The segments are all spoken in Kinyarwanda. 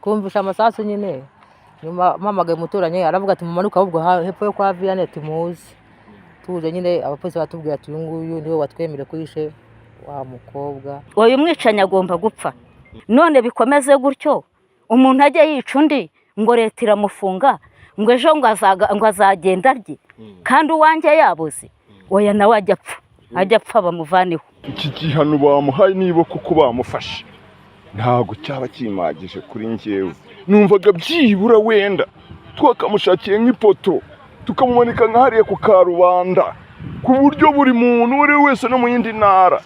Twumvishe amasasu nyine. Nyuma mpamagaye umuturanyi, aravuga ati: "Mumanuke ahubwo hepfo yo kwa Vianney." Tumuzi tuje nyine, abapolisi batubwira ati: "Uyu nguyu niwe watwemereye ko yishe wa mukobwa." Uyu mwicanyi agomba gupfa. None bikomeze gutyo, umuntu ajye yica undi ngo leta iramufunga, ngo ejo ngo azagenda arye, kandi uwanjye yabuze? Oya, nawe ajya apfa, ajya apfa, bamuvaneho. Iki gihano bamuhaye, niba kuko bamufashe, ntabwo cyaba kimagije kuri njyewe. Numvaga byibura wenda twakamushakiye nk'ipoto, tukamumanika nka hariya ku karubanda, ku buryo buri muntu uwo ari we wese no mu yindi ntara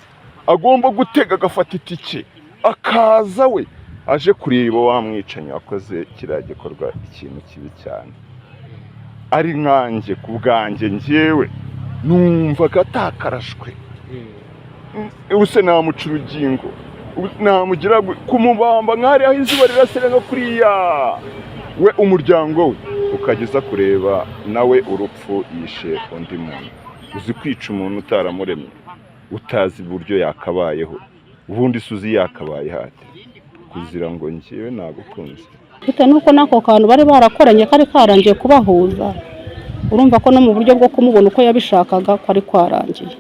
agomba gutega, agafata itike, akaza we aje kureba wa mwicanyi wakoze kiriya gikorwa, ikintu kibi cyane. Ari nkanjye, ku bwanjye, njyewe numvaga atakarashwe. Ubuse namuca urugingo, namugira kumubamba nk'ahari aho izuba rirasira nka kuriya, we umuryango we ukageza kureba nawe urupfu yishe undi muntu. Uzi kwica umuntu utaramuremye, utazi uburyo yakabayeho? Ubundi se uzi yakabaye hate kuzira ngo njyewe nagukunze? Bitewe n'uko n'ako kantu bari barakoranye kari karangiye kubahuza, urumva ko no mu buryo bwo kumubona uko yabishakaga kwari kwarangiye.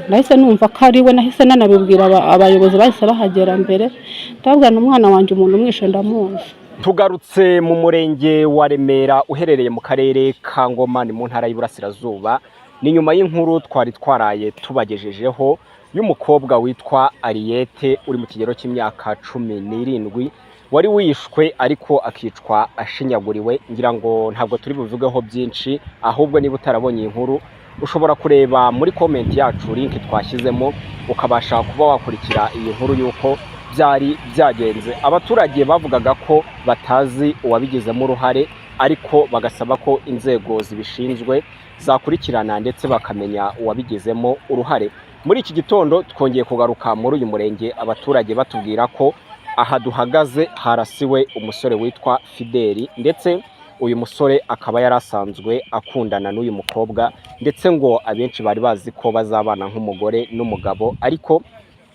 Nahise numva ko ari we, nahise nanabibwira abayobozi bahise bahagera mbere, ndababwira: "Umwana wanjye, umuntu umwishe ndamuzi." Tugarutse mu murenge wa Remera uherereye mu karere ka Ngoma, ni mu ntara y'Iburasirazuba. Ni nyuma y'inkuru twari twaraye tubagejejeho y'umukobwa witwa Ariyete uri mu kigero cy'imyaka 17 wari wishwe, ariko akicwa ashinyaguriwe. Ngira ngo ntabwo turi buvugeho byinshi, ahubwo niba utarabonye iyi nkuru ushobora kureba muri comment yacu link twashyizemo, ukabasha kuba wakurikira iyi nkuru y'uko byari byagenze. Abaturage bavugaga ko batazi uwabigizemo uruhare, ariko bagasaba ko inzego zibishinzwe zakurikirana ndetse bakamenya uwabigizemo uruhare. Muri iki gitondo twongeye kugaruka muri uyu murenge, abaturage batubwira ko aha duhagaze harasiwe umusore witwa Fideli, ndetse uyu musore akaba yari asanzwe akundana n'uyu mukobwa, ndetse ngo abenshi bari bazi ko bazabana nk'umugore n'umugabo, ariko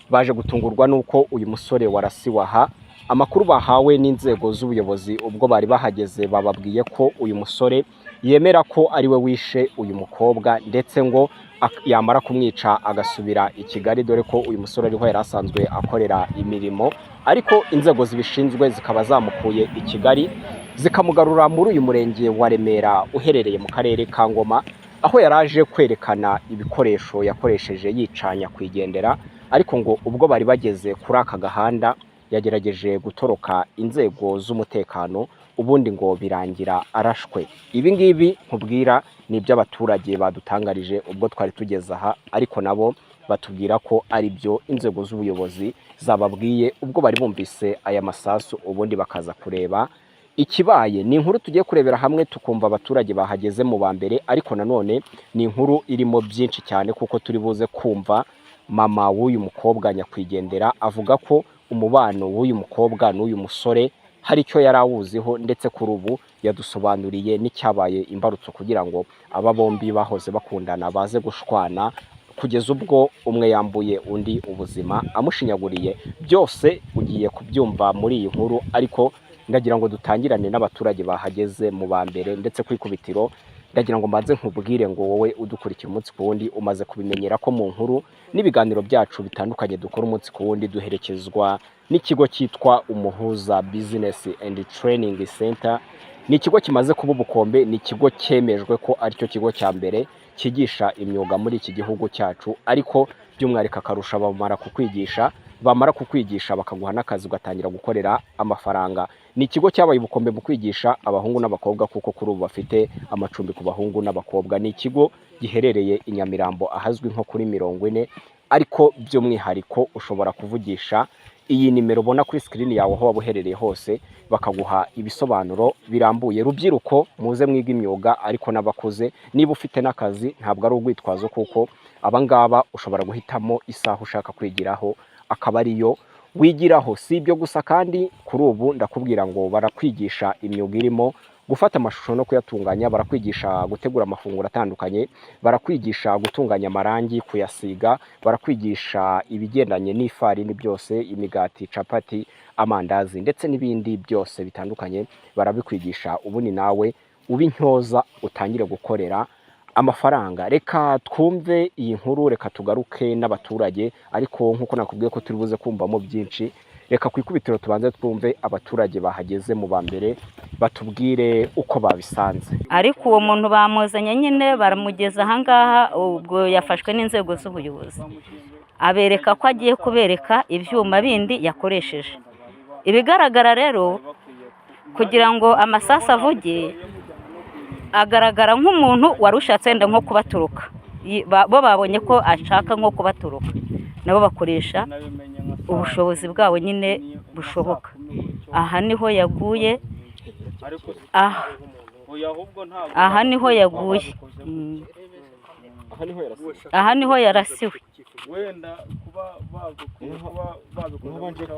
baje gutungurwa n'uko uyu musore warasiwe aha, amakuru bahawe n'inzego z'ubuyobozi ubwo bari bahageze, bababwiye ko uyu musore yemera ko ari we wishe uyu mukobwa, ndetse ngo yamara kumwica agasubira i Kigali, dore ko uyu musore ariho yari asanzwe akorera imirimo. Ariko inzego zibishinzwe zikaba zamukuye i Kigali, zikamugarura muri uyu murenge wa Remera uherereye mu karere ka Ngoma, aho yari aje kwerekana ibikoresho yakoresheje yica nyakwigendera. Ariko ngo ubwo bari bageze kuri aka gahanda yagerageje gutoroka inzego z'umutekano, ubundi ngo birangira arashwe. Ibi ngibi nkubwira ni iby'abaturage badutangarije ubwo twari tugeze aha, ariko nabo batubwira ko ari byo inzego z'ubuyobozi zababwiye ubwo bari bumvise aya masasu, ubundi bakaza kureba ikibaye. Ni inkuru tugiye kurebera hamwe, tukumva abaturage bahageze mu ba mbere, ariko nanone ni inkuru irimo byinshi cyane, kuko turi buze kumva mama w'uyu mukobwa nyakwigendera avuga ko umubano w'uyu mukobwa n'uyu musore hari icyo yari awuziho, ndetse kuri ubu yadusobanuriye n'icyabaye imbarutso kugira ngo aba bombi bahoze bakundana baze gushwana kugeza ubwo umwe yambuye undi ubuzima amushinyaguriye. Byose ugiye kubyumva muri iyi nkuru, ariko ndagira ngo dutangirane n'abaturage bahageze mu ba mbere. Ndetse ku ikubitiro ndagira ngo mbanze nkubwire ngo wowe udukurikira umunsi ku wundi, umaze kubimenyera ko mu nkuru n'ibiganiro byacu bitandukanye dukora umunsi ku wundi duherekezwa n'ikigo cyitwa Umuhuza Business and Training Center. Ni ikigo kimaze kuba ubukombe, ni ikigo cyemejwe ko aricyo kigo cya mbere cyigisha imyuga muri iki gihugu cyacu, ariko by'umwihariko akarusha bamara kukwigisha, bamara kukwigisha bakaguha n'akazi, ugatangira gukorera amafaranga. Ni ikigo cyabaye ubukombe mu kwigisha abahungu n'abakobwa, kuko kuri ubu bafite amacumbi ku bahungu n'abakobwa. Ni ikigo giherereye i Nyamirambo ahazwi nko kuri 40, ariko by'umwihariko ushobora kuvugisha iyi nimero ubona kuri screen yawe aho waba uherereye hose, bakaguha ibisobanuro birambuye. Rubyiruko, muze mwiga imyuga, ariko n'abakuze, niba ufite n'akazi ntabwo ari urwitwazo, kuko abangaba ushobora guhitamo isaha ushaka kwigiraho akaba ariyo wigiraho. Si ibyo gusa kandi, kuri ubu ndakubwira ngo barakwigisha imyuga irimo gufata amashusho no kuyatunganya, barakwigisha gutegura amafunguro atandukanye, barakwigisha gutunganya amarangi, kuyasiga, barakwigisha ibigendanye n'ifarini byose, imigati, capati, amandazi ndetse n'ibindi byose bitandukanye barabikwigisha. Ubundi nawe ube intyoza utangire gukorera amafaranga. Reka twumve iyi nkuru, reka tugaruke n'abaturage, ariko nk'uko nakubwiye ko turi buze kumvamo byinshi, reka ku ikubitiro tubanze twumve abaturage bahageze mu ba mbere batubwire uko babisanze. Ariko uwo muntu bamuzanye nyine, baramugeza ahangaha, ubwo yafashwe n'inzego z'ubuyobozi, abereka ko agiye kubereka ibyuma bindi yakoresheje. Ibigaragara rero, kugira ngo amasasu avuge, agaragara nk'umuntu wari ushatse wenda nko kubaturuka. Bo babonye ko ashaka nko kubaturuka, nabo bakoresha ubushobozi bwabo nyine bushoboka. Aha niho yaguye, aha niho yaguye. Aha niho yarasiwe? Aha niho yarasiwe.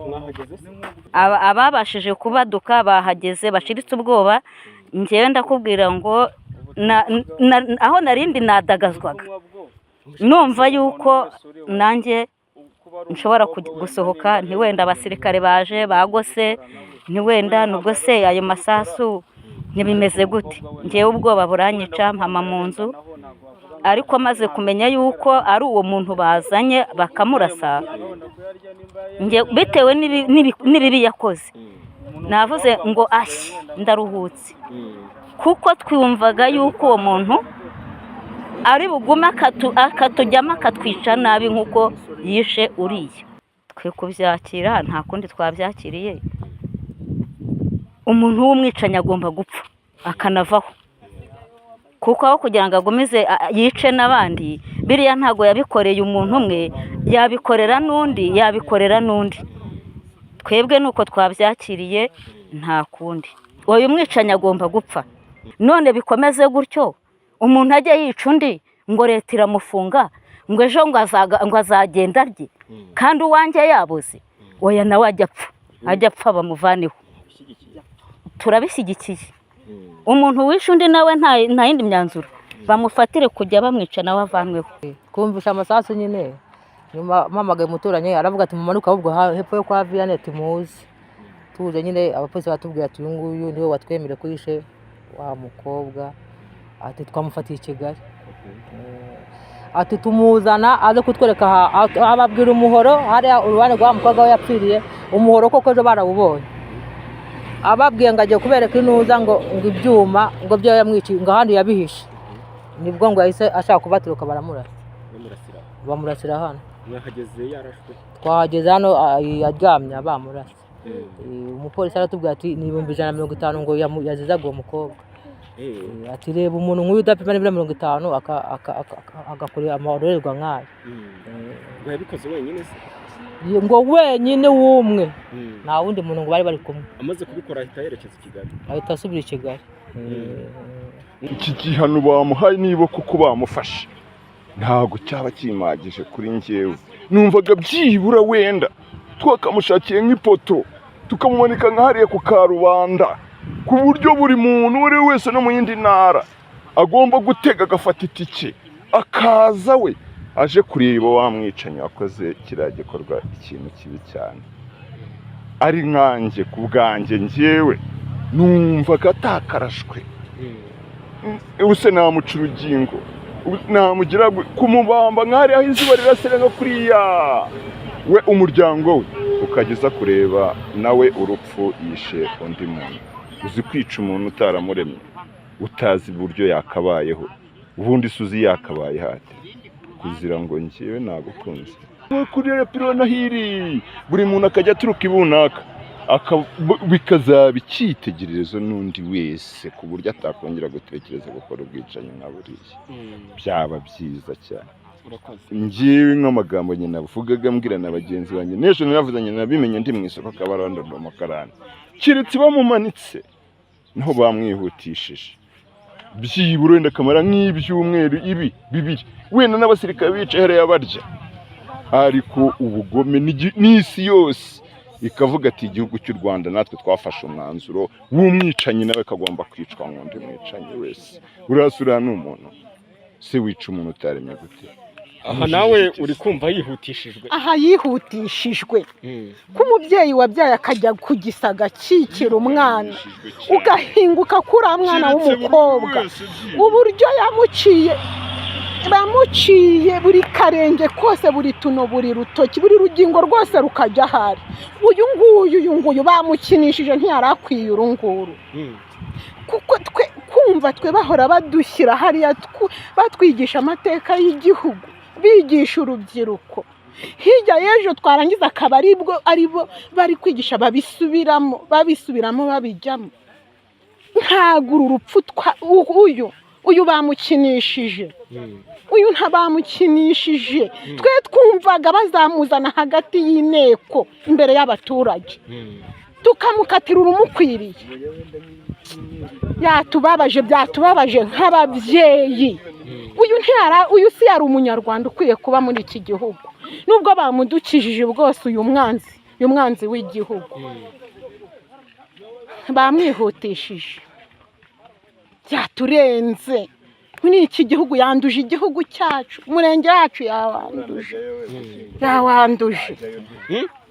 Mwahageze se? Ababashije kubaduka bahageze bashiritse ubwoba. Njyewe ndakubwira ngo aho narindi nadagazwaga, numva yuko nanjye nshobora gusohoka, ntiwenda abasirikare baje bagose, ntiwenda nubwo se ayo masasu ntibimeze gute. Njyewe ubwoba buranyica, mpama mu nzu. Ariko maze kumenya yuko ari uwo muntu bazanye bakamurasa, njye bitewe n'ibibi yakoze, navuze ngo ashyi, ndaruhutse, kuko twumvaga yuko uwo muntu ari bugume akatujyamo akatwica nabi nk'uko yishe uriya. Twe kubyakira nta kundi twabyakiriye. Umuntu w'umwicanyi agomba gupfa akanavaho, kuko aho kugira ngo agumize yice n'abandi, biriya ntabwo yabikoreye umuntu umwe, yabikorera n'undi, yabikorera n'undi. Twebwe ni uko twabyakiriye, nta kundi. Uyu mwicanyi agomba gupfa. None bikomeze gutyo, umuntu ajye yica undi ngo leta iramufunga, ngo ejo ngo azagenda arye, kandi uwanjye yabuze? Oya, nawe ajya apfa, ajya apfa, bamuvaneho. Turabishyigikiye. Umuntu wishe undi nawe nta yindi myanzuro bamufatire, kujya bamwica, nawe avanweho. Twumvisha amasasu nyine. Nyuma mpamagaye umuturanyi, aravuga ati mumanuke ahubwo hepfo yo kwa Vianney muze. Tuje nyine, abapolisi baratubwira ati uyu nguyu niwe watwemereye ko yishe wa mukobwa, ati twamufatiye i Kigali. Ati tumuzana aze kutwereka aha, ababwira umuhoro hariya uruhande rwa mukobwa we yapfiriye. Umuhoro koko ejo barawubonye. Ababwiye ngo agiye kubereka intuza, ngo ibyuma ngo byo yamwiciye, ngo ahandi yabihishe, nibwo ngo yahise ashaka kubaturuka, baramurasa. Bamurasira? Bamurasira hano. Mwahageze yarashwe? Twahageze hano aryamye, bamurasa. Umupolisi aratubwira ati ni 150,000 ngo yazizaga uwo mukobwa. Ati reba umuntu nk'uyu udapima n'ibiro 50 agakora amarorerwa nk'ayo. Ngo yabikoze wenyine se? Ngo wenyine w'umwe, nta wundi muntu ngo bari bari kumwe. Amaze kubikora ahita yerekeza i Kigali? Ahita asubira i Kigali. Iki gihano bamuhaye, niba kuko bamufashe, ntabwo cyaba kimagije kuri njyewe. Numvaga byibura wenda twakamushakiye nk'ipoto, tukamumanika nka hariya ku karubanda, ku buryo buri muntu uwo ari we wese no mu yindi ntara agomba gutega agafata itike akaza we aje kureba wa mwicanyi wakoze kiriya gikorwa, ikintu kibi cyane. Ari nkanjye ku bwanjye, njyewe numvaga atakarashwe. Ubuse namuca urugingo, namugira kumubamba nk'ahariya aho izuba rirasira nka kuriya, we umuryango we ukageza kureba nawe urupfu yishe undi muntu. Uzi kwica umuntu utaramuremye, utazi uburyo yakabayeho, ubundi se uzi yakabaye hate kuzira ngo njyewe nagukunze kuri pirona hiri, buri muntu akajya aturuka ibunaka, bikazaba icyitegererezo n'undi wese, ku buryo atakongera gutekereza gukora ubwicanyi nka buriya. Byaba byiza cyane. Urakoze. Njyewe nk'amagambo nyine navugaga mbwira na bagenzi banjye n'ejo naravuze, nyine nabimenye ndi mu isoko Kabarondo, ndi umukarani, keretse bamumanitse niho bamwihutishije, byibura wenda akamara nk'ibyumweru ibi bibiri, wenda n'abasirikare bicaye hariya barya. Ariko ubugome n'isi yose. Ikavuga ati igihugu cy'u Rwanda natwe twafashe umwanzuro w'umwicanyi, nawe kagomba kwicwa nk'undi mwicanyi wese. Uriya se, uriya ni umuntu se? Wica umuntu utaremye gute? Aha nawe uri kumva yihutishijwe? Aha yihutishijwe ko umubyeyi wabyaye akajya ku gisaga akikira umwana, ugahinguka kuri uriya mwana w'umukobwa, uburyo yamuciye, bamuciye buri karenge kose, buri tuno, buri rutoki, buri rugingo rwose rukajya ahari. Uyu nguyu, uyu nguyu bamukinishije, ntiyari akwiye uru nguru, kuko twe kumva twe bahora badushyira hariya, batwigisha amateka y'igihugu, bigisha urubyiruko. Hirya y'ejo twarangiza akaba aribwo aribo bari kwigisha, babisubiramo, babisubiramo, babijyamo. Ntabwo uru rupfu uyu bamukinishije, uyu ntabamukinishije. Twe twumvaga bazamuzana hagati y'inteko imbere y'abaturage, tukamukatira urumukwiriye. Yatubabaje, byatubabaje nk'ababyeyi. Uyu ntiyara, uyu si yari umunyarwanda ukwiye kuba muri iki gihugu, nubwo bamudukijije bwose. Uyu mwanzi, uyu mwanzi w'igihugu bamwihutishije, byaturenze. Muri iki gihugu yanduje igihugu cyacu, umurenge wacu yawanduje, yawanduje.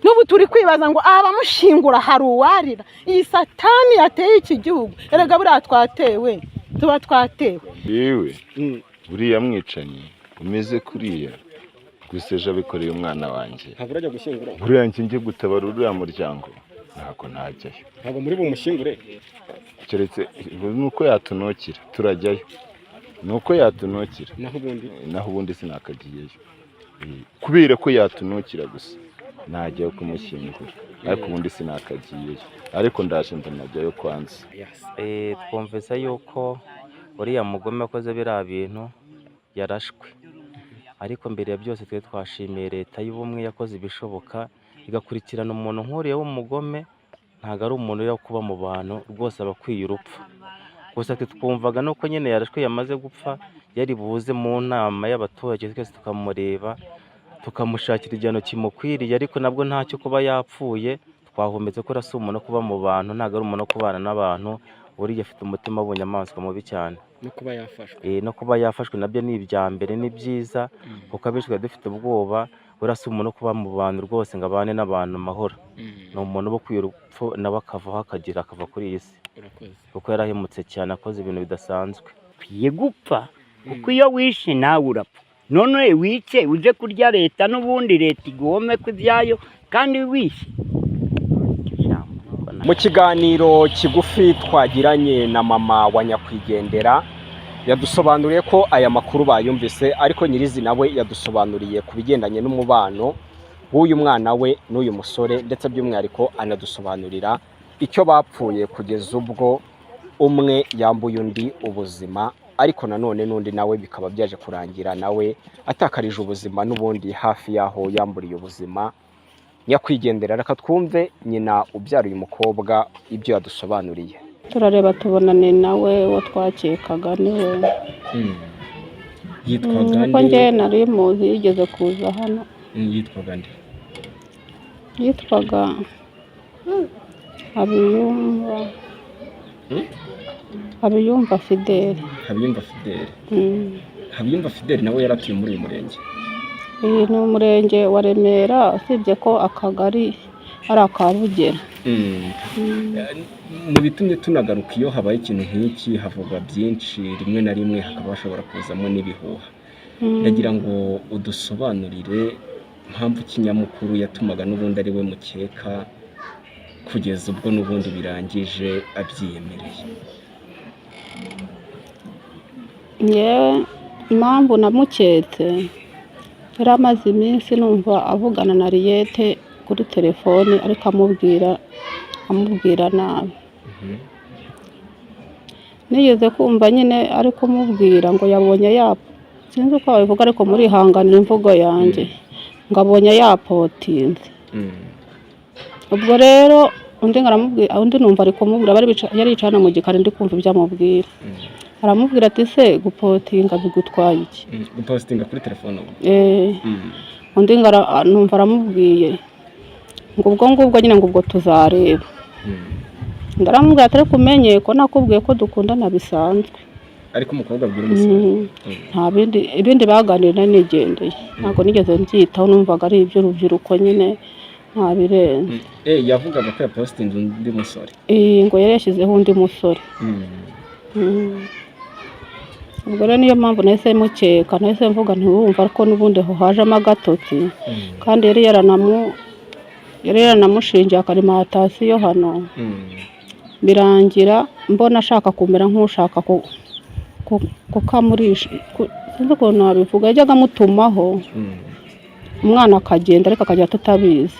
N'ubu turi kwibaza ngo abamushyingura hari uwarira iyi satani yateye iki gihugu. Erega buriya twatewe, tuba twatewe. Yewe, uriya mwicanyi umeze kuriya gusa ejo abikoreye umwana wanjye. Ntabwo urajya gushyingura? Buriya njye njye gutabara uriya muryango, ntabwo najyayo. Ntabwo muri bumushyingure? Keretse nuko yatunukira turajyayo, nuko yatunukira. Naho ubundi? Naho ubundi sinakagiyeyo. Kubera ko yatunukira gusa najyayo kumushyingura, ariko ubundi sinakagiyeyo, ariko ndaje ndanajyayo kwanza. Twumvise yuko uriya mugome wakoze biriya bintu yarashwe, ariko mbere ya byose twe twashimiye Leta y'ubumwe yakoze ibishoboka igakurikirana umuntu nk'uriya w'umugome. Ntabwo ari umuntu uri kuba mu bantu rwose, aba akwiye urupfu. Gusa twe twumvaga nuko nyine yarashwe, yamaze gupfa, yari buze mu nama y'abaturage twese tukamureba, tukamushakira igihano kimukwiriye, ariko nabwo ntacyo kuba yapfuye. Twahumetse ko si umuntu wo kuba mu bantu, ntabwo ari umuntu wo kubana n'abantu. Uriya afite umutima w'ubunyamaswa mubi cyane. No kuba yafashwe? No kuba yafashwe nabyo ni ibya mbere, ni byiza, kuko abenshi twari dufite ubwoba. Buriya si umuntu wo kuba mu bantu rwose ngo abane n'abantu amahoro. Ni umuntu uba ukwiye urupfu, nawe akavaho, akagira akava kuri iyi si. Urakoze. Kuko yarahemutse cyane, akoze ibintu bidasanzwe. Ukwiye gupfa, kuko iyo wishe nawe urapfa. None wice uze kurya leta, n'ubundi leta iguhome ku ibyayo kandi wishe. Mu kiganiro kigufi twagiranye na mama wa nyakwigendera, yadusobanuriye ko aya makuru bayumvise, ariko nyirizina we yadusobanuriye ku bigendanye n'umubano w'uyu mwana we n'uyu musore, ndetse by'umwihariko anadusobanurira icyo bapfuye kugeza ubwo umwe yambuye undi ubuzima, ariko nanone n'undi nawe bikaba byaje kurangira nawe atakarije ubuzima n'ubundi hafi y'aho yamburiye ubuzima nyakwigendera. Reka twumve nyina ubyara uyu mukobwa ibyo yadusobanuriye. Turareba tubona ni nawe uwo twakekaga, niwe. Yitwaga? Kuko njye nari muzi, yigeze kuza hano. Yitwaga nde? Yitwaga Habiyumva, Habiyumva Fidele. Habiyumva Fidele? Mm. Habiyumva Fidele nawe yaratuye muri uyu murenge? Iyi ni umurenge wa Remera, usibye ko akagari ari aka Bugera. Mu bitumye tunagaruka, iyo habaye ikintu nk'iki havugwa byinshi, rimwe na rimwe hakaba hashobora kuzamo n'ibihuha. Ndagira ngo udusobanurire impamvu kinyamukuru yatumaga n'ubundi ari we mukeka, kugeza ubwo n'ubundi birangije abyiyemereye. Ngewe impamvu namuketse, yari amaze iminsi numva avugana na Riyete kuri telefone, ariko amubwira nabi. Nigeze kumva nyine ari kumubwira ngo yabonye ya, sinzi uko babivuga, ariko murihanganira imvugo yanjye, ngo abonye yapotinze. Ubwo rero undi ngo aramubwira, undi numva ari kumubwira, yari yicaye hano mu gikari, ndi kumva ibyo amubwira. Aramubwira ati: "Se gupotinga bigutwaye iki?" Gupositinga kuri telefone ubu? Undi ngo numva aramubwiye Ngo ubwo ngubwo nyine, ngo ubwo tuzareba. Ndaramubwira ati: "Ariko umenye ko nakubwiye ko dukundana bisanzwe." Ariko umukobwa abwira umusore. Nta bindi, ibindi baganiriye nari nigendeye, ntabwo nigeze mbyitaho, numvaga ari iby'urubyiruko nyine, nta birenze. Yavugaga ko yapositinze undi musore? Ngo yari yashyizeho undi musore. Ubwo rero niyo mpamvu nahise mukeka, nahise mvuga ntiwumva ko n'ubundi aho hajemo agatotsi, kandi yari yaranamushingiye akarimantasiyo hano. Birangira mbona ashaka kumera nk'ushaka kukamurisha, sinzi ukuntu nabivuga, yajyaga amutumaho umwana akagenda, ariko akajya tutabizi.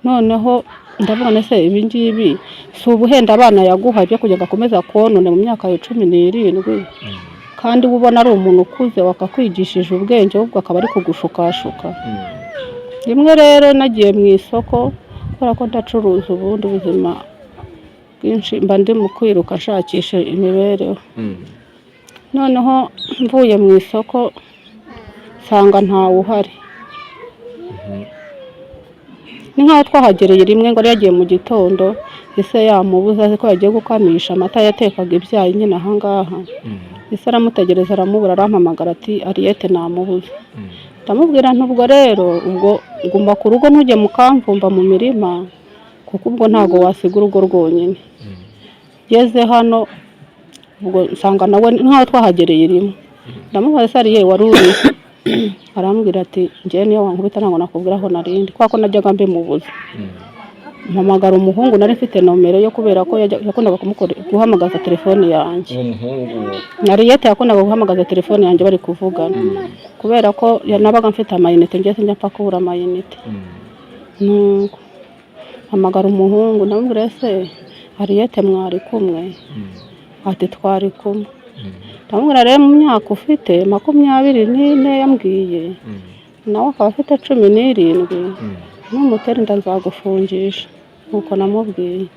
Noneho ndavuga nese ibi ngibi si ubuhenda abana yaguha byo kugira ngo akomeze akonone mu myaka ya 17, kandi we ubona ari umuntu ukuze wakakwigishije ubwenge, ahubwo akaba ari kugushukashuka. Rimwe rero nagiye mu isoko, kubera ko ndacuruza, ubundi buzima bwinshi mba ndi mu kwiruka nshakisha imibereho. Noneho mvuye mu isoko nsanga ntawe uhari, ni nk'aho twahagereye rimwe, ngo yari yagiye mu gitondo, ise yamubuza, azi ko yagiye gukamisha amata, yatekaga ibyayi nyine ahangaha. Ise aramutegereza aramubura, arampamagara ati: "Ariyete namubuze." Ndamubwira nti: "Ubwo rero ubwo guma ku rugo, ntujye mu kamvumba mu mirima, kuko ubwo ntabwo wasiga urugo rwonyine." Ngeze hano ubwo nsanga nawe nk'aho twahagereye rimwe. Ndamubaza: "Se Ariye, wari uri?" Arambwira ati: "Njyewe niyo wankubita ntabwo nakubwira aho narindi," kubera ko najyaga mbimubuza. Mpamagara umuhungu nari mfite nomero yo, kubera ko yakundaga guhamagaza telefone yanjye. Uwo muhungu? Ariyete yakundaga guhamagaza telefone yanjye bari kuvugana, kubera ko nabaga mfite amayinite, njye sinjya mpfa kubura amayinite. Nuko mpamagara umuhungu, ndamubwira: "Ese Ariyete mwari kumwe?" Ati: "Twari kumwe." Ndamubwira: "Rero mu myaka ufite 24 yambwiye, nawe akaba afite 17, numutera inda nzagufungisha." Nuko namubwiye.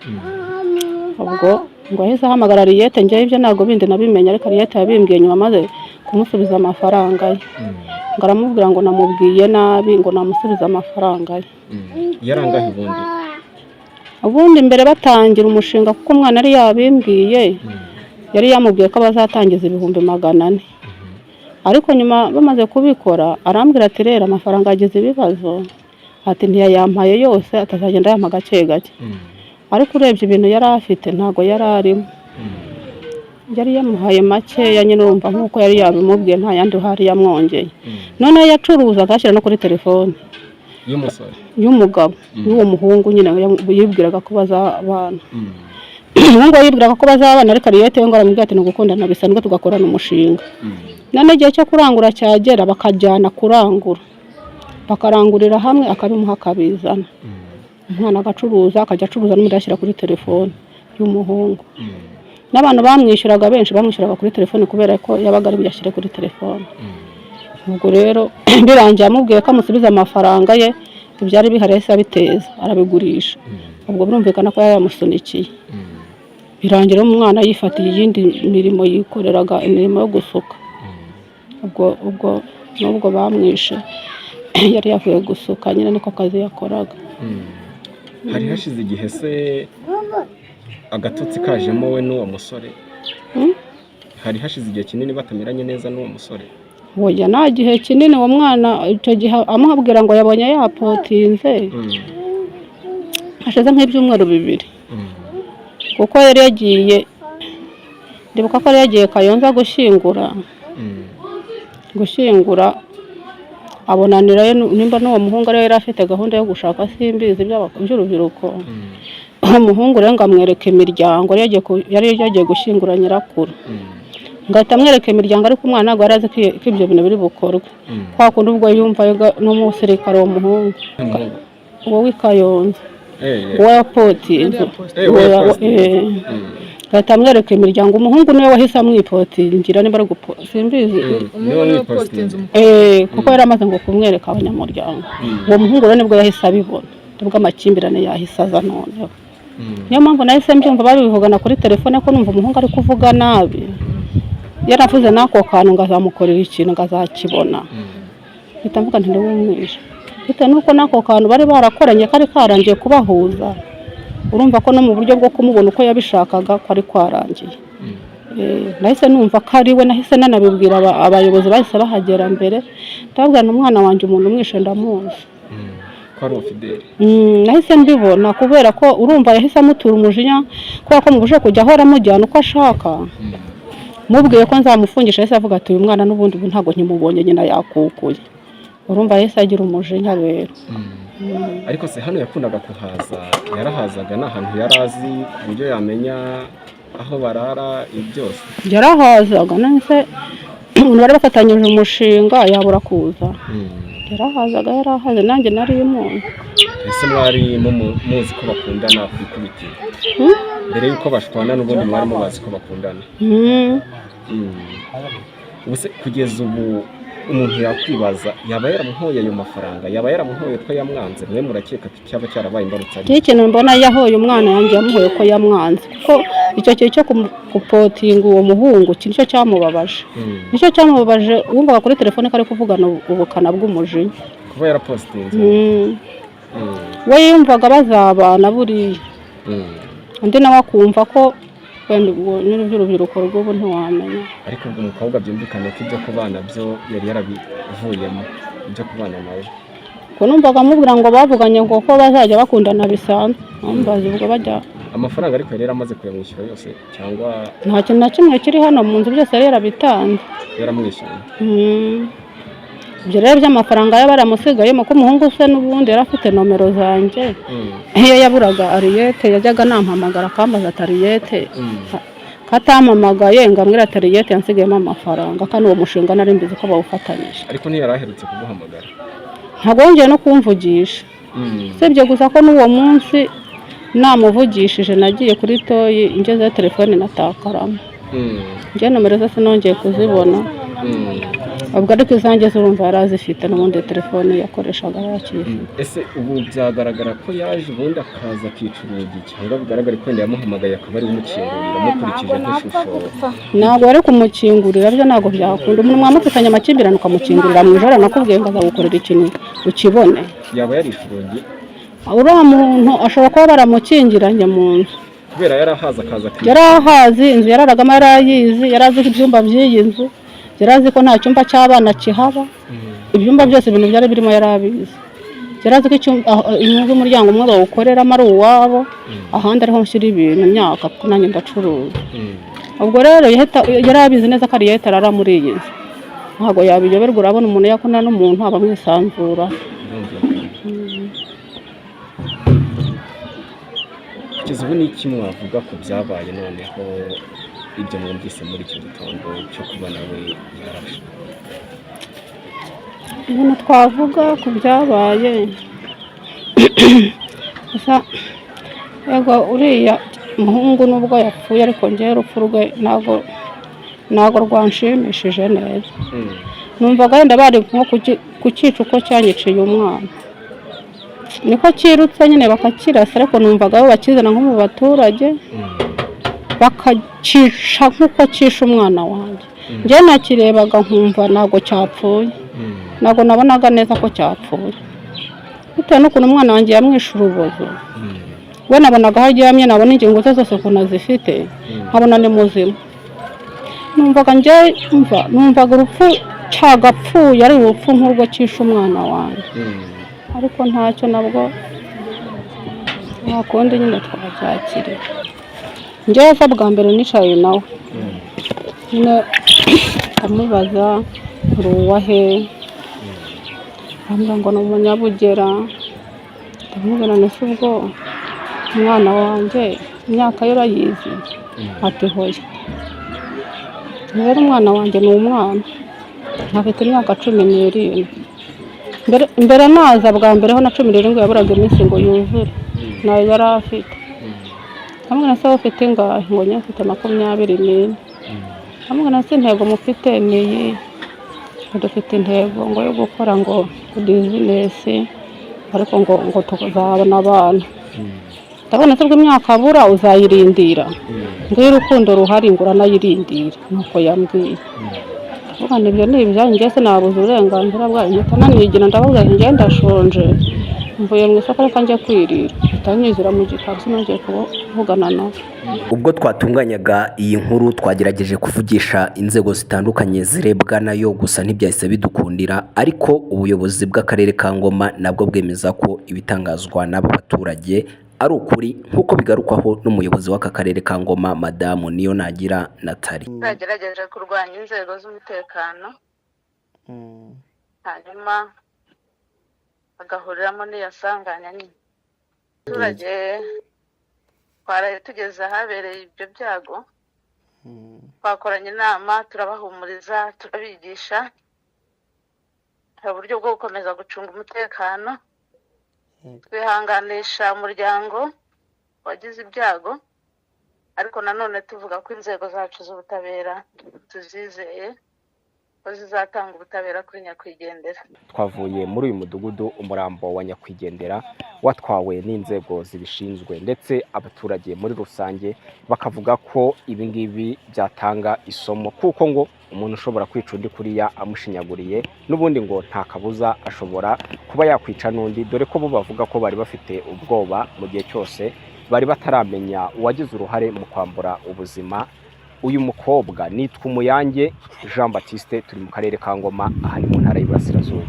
Ubwo ngo yahise ahamagara Ariyete. Njyewe ibyo ntabwo bindi nabimenye, ariko Ariyete yabimbwiye nyuma amaze kumusubiza amafaranga ye. Ngo aramubwira ngo namubwiye nabi, ngo namusubize amafaranga ye. Yarangahe ubundi? Ubundi mbere batangira umushinga, kuko umwana yari yabimbwiye, yari yamubwiye ko bazatangiza 400,000, ariko nyuma bamaze kubikora arambwira ati: "Rero amafaranga yagize ibibazo," ati: "Ntiyayampaye yose, atazagenda yampa gake gake." Ariko urebye ibintu yari afite ntabwo yari arimo, yari yamuhaye makeya nyine, urumva nk'uko yari yabimubwiye, nta yandi uhari yamwongeye. Noneho yacuruzaga ashyira no kuri telefone y'umusore? Y'umugabo, y'uwo muhungu nyine yibwiraga ko bazabana. Umuhungu we yibwiraga ko bazabana, ariko Ariyete we ngo aramubwira ati: "Ni ugukundana bisanzwe, tugakorana umushinga." None igihe cyo kurangura cyagera, bakajyana kurangura, bakarangurira hamwe, akabimuha akabizana, umwana agacuruza, akajya acuruza n'undi ashyira kuri telefone y'umuhungu. N'abantu bamwishyuraga benshi bamwishyuraga kuri telefone, kubera ko yabaga ari buyashyire kuri telefone. Ubwo rero birangiye amubwiye ko amusubiza amafaranga ye, ibyari bihari yahise abiteza arabigurisha. Ubwo birumvikana ko yari yamusunikiye. Birangira umwana yifatiye iyindi mirimo, yikoreraga imirimo yo gusuka. Ubwo n'ubwo bamwishe yari yavuye gusuka nyine, niko kazi yakoraga. Hari hashize igihe se agatotsi kajemo we n'uwo musore? Hari hashize igihe kinini batameranye neza n'uwo musore? Oya, nta gihe kinini. Uwo mwana icyo gihe amubwira ngo yabonye yapotinze, hashize nk'ibyumweru 2, kuko yari yagiye, ndibuka ko yari yagiye Kayonza gushyingura, abonanirayo nimba n'uwo muhungu ariwe yari afite gahunda yo gushaka, simbizi by'urubyiruko. Umuhungu rero ngo amwereke imiryango, yari yagiye gushyingura nyirakuru, ngahita amwereka imiryango, ariko umwana ntabwo yari azi ko ibyo bintu biri bukorwe. Kwa kundi ubwo yumva n'umusirikare, uwo muhungu, uwo w'i Kayonza, uwo yapotinze, ngahita amwereka imiryango. Umuhungu niwe wahise amwipotingira, niba ari gupo simbizi. Kuko yari amaze ngo kumwereka abanyamuryango. Uwo muhungu rero nibwo yahise abibona, nibwo amakimbirane yahise aza. Noneho niyo mpamvu nahise mbyumva babivugana kuri telefone, ko numva umuhungu ari kuvuga nabi, yaravuze n'ako kantu ngo azamukorera ikintu, ngo azakibona, mpita mvuga nti: "Niwe umwishe." Bitewe n'uko n'ako kantu bari barakoranye kari karangiye kubahuza, urumva ko no mu buryo bwo kumubona uko yabishakaga kwari kwarangiye. Nahise numva ko ari we, nahise nanabibwira abayobozi bahise bahagera mbere, ndababwira nti umwana wanjye umuntu umwishe ndamuzi. Ko ari Fidele? Nahise mbibona kubera ko urumva yahise amutura umujinya, kubera ko mubuje kujya ahora amujyana uko ashaka. Mubwiye ko nzamufungisha, yahise avuga ati uyu mwana n'ubundi ubu ntabwo nkimubonye, nyina yakukuye. Urumva yahise agira umujinya rero. Ariko se hano yakundaga kuhaza? Yarahazaga? Ni ahantu yari azi ku buryo yamenya aho barara, ibi byose? Yarahazaga, nahise umuntu bari bafatanyije umushinga yabura kuza? Yarahazaga, yarahaze, nanjye nari muzi. Ese mwari muzi ko bakundana ku ikubitiro mbere y'uko bashwana? N'ubundi mwari mubazi ko bakundana? Mm. Ubu se kugeza ubu umuntu yakwibaza, yaba yaramuhoye ayo mafaranga, yaba yaramuhoye ko yamwanze? Mwe murakeka ko cyaba cyarabaye imbarutso ari Iki kintu mbona, yahoye umwana yanjye, yamuhoye ko yamwanze, kuko icyo kintu cyo gupotinga uwo muhungu, iki nicyo cyamubabaje. Nicyo cyamubabaje. Wumvaga kuri telefone ko ari kuvugana ubukana bw'umujinya. Kuba yarapositinze? Mm. We yumvaga bazabana buriya, undi nawe akumva ko wenda ubwo nyine by'urubyiruko rw'ubu ntiwamenya. Ariko ubwo umukobwa byumvikane ko ibyo kubana byo yari yarabivuyemo, ibyo kubana nawe? Ubwo numvaga amubwira ngo bavuganye ngo ko bazajya bakundana bisanzwe, numvaza ubwo bajya. Amafaranga ariko yari yaramaze kuyamwishyura yose cyangwa? Nta kintu na kimwe kiri hano mu nzu, byose yari yarabitanze. Yaramwishyuye? Mm. Ibyo rero by'amafaranga yaba yaramusigayemo, ko umuhungu se n'ubundi yari afite nomero zanjye, iyo yaburaga Ariyete yajyaga anampamagara akambaza ati Ariyete katampamagaye, ngo ambwire ati Ariyete yansigayemo amafaranga, kandi uwo mushinga nari mbizi ko bawufatanyije. Ariko ntiyari aherutse kuguhamagara? Ntabwo yongeye no kumvugisha, usibye gusa ko n'uwo munsi namuvugishije nagiye kuri toyi, ngezeyo telefone natakaramo. Njye nomero ze sinongeye kuzibona. Ubwo ariko izanjye zurumva yari azifite, n'ubundi telefone yakoreshaga yakiyifite. Ese ubu byagaragara ko yaje ubundi akaza akica urugi, cyangwa bigaragara ko wenda yamuhamagaye akaba ari we umukingurira, mukurikije nk'ishusho? Ntabwo bari kumukingurira, byo ntabwo byakunda. Umuntu mwamufitanye amakimbirane ukamukingurira mu ijoro, nakubwiye ngo azagukorera ikintu ukibone. Yaba yarishe urugi? Uriya muntu ashobora kuba baramukingiranye mu nzu. Kubera yari ahazi akaza akica? Yari ahazi, inzu yararagamo yari ayizi, yari azi ko ibyumba by'iyi nzu, yari azi ko nta cyumba cy'abana kihaba. Ibyumba byose, ibintu byari birimo yari abizi. Yari azi ko inzu umuryango umwe bawukoreramo ari uwabo, ahandi ariho nshyira ibintu, imyaka, kuko nanjye ndacuruza. Ubwo rero yari abizi neza ko Ariyete arara muri iyi nzu, ntabwo yabiyoberwa. Urabona umuntu yakundana n'umuntu aba amwisanzura. Birumvikana. Kugeza ubu ni iki mwavuga ku byabaye noneho, ibyo mwumvise muri icyo gitondo cyo kuba nawe yarashe? Ibintu twavuga ku byabaye gusa, yego, uriya muhungu nubwo yapfuye, ariko njyewe urupfu rwe ntabwo rwanshimishije neza. Numvaga wenda bari nko kucyica uko cyanyiciye umwana, niko cyirutse nyine bakakirasa, ariko numvaga bo bakizana nko mu baturage bakacica nk'uko cyishe umwana wanjye. Njyewe nakirebaga nkumva ntabwo cyapfuye, ntabwo nabonaga neza ko cyapfuye, bitewe n'ukuntu umwana wanjye yamwishe urubozo. We nabonaga aho aryamye, nabona ingingo ze zose ukuntu azifite, nkabona ni muzima. Numvaga njye mva numvaga urupfu cyagapfuye ari urupfu nk'urwo cyishe umwana wanjye. Ariko ntacyo, nabwo nta kundi nyine, twabyakiriye. Njyewe se bwa mbere nicaye nawe nyine ndamubaza uri uwahe, arambwira ngo ni umunyabugera. Ndamubwira nti se ubwo umwana wanjye imyaka ye urayizi? Ati hoya. Rero umwana wanjye ni umwana, afite imyaka 17. Mbere naza bwa mbere ho na 17 yaburaga iminsi ngo yuzure, nayo yari afite. Hamwe na se ufite ingahe? Ngo njye mfite 24. Hamwe na se intego mufite ni iyi? Ngo dufite intego ngo yo gukora ngo business, ariko ngo tuzabona abana. Ndabona se ubwo imyaka abura uzayirindira? Ngo iyo urukundo ruhari ngo uranayirindira, nuko yambwiye. Ndavuga nti ibyo ni ibyanyu, njye sinabuze uburenganzira bwanyu. Mpita nanigira, ndababwira nti njye ndashonje, mvuye mu isoko, reka njye kwirira. Mpita nyizira mu gikari, sinongeye kuvugana nabo. Ubwo twatunganyaga iyi nkuru, twagerageje kuvugisha inzego zitandukanye zirebwa nayo, gusa ntibyahise bidukundira. Ariko ubuyobozi bw'akarere ka Ngoma nabwo bwemeza ko ibitangazwa n'aba baturage ari ukuri, nk'uko bigarukwaho n'umuyobozi w'aka karere ka Ngoma, Madamu Niyonagira Nathalie. Bagerageje kurwanya inzego z'umutekano, hanyuma bagahuriramo n'iyo sanganya nyine. Abaturage twaraye tugeze ahabereye ibyo byago, twakoranye inama, turabahumuriza, turabigisha uburyo bwo gukomeza gucunga umutekano, twihanganisha umuryango wagize ibyago, ariko nanone tuvuga ko inzego zacu z'ubutabera tuzizeye ko zizatanga ubutabera kuri nyakwigendera. Twavuye muri uyu mudugudu umurambo wa nyakwigendera watwawe n'inzego zibishinzwe, ndetse abaturage muri rusange bakavuga ko ibi ngibi byatanga isomo, kuko ngo umuntu ushobora kwica undi kuriya amushinyaguriye, n'ubundi ngo nta kabuza ashobora kuba yakwica n'undi, dore ko bo bavuga ko bari bafite ubwoba mu gihe cyose bari bataramenya uwagize uruhare mu kwambura ubuzima uyu mukobwa. Nitwa Umuyange Jean Baptiste, turi mu karere ka Ngoma, aha ni mu ntara y'Iburasirazuba.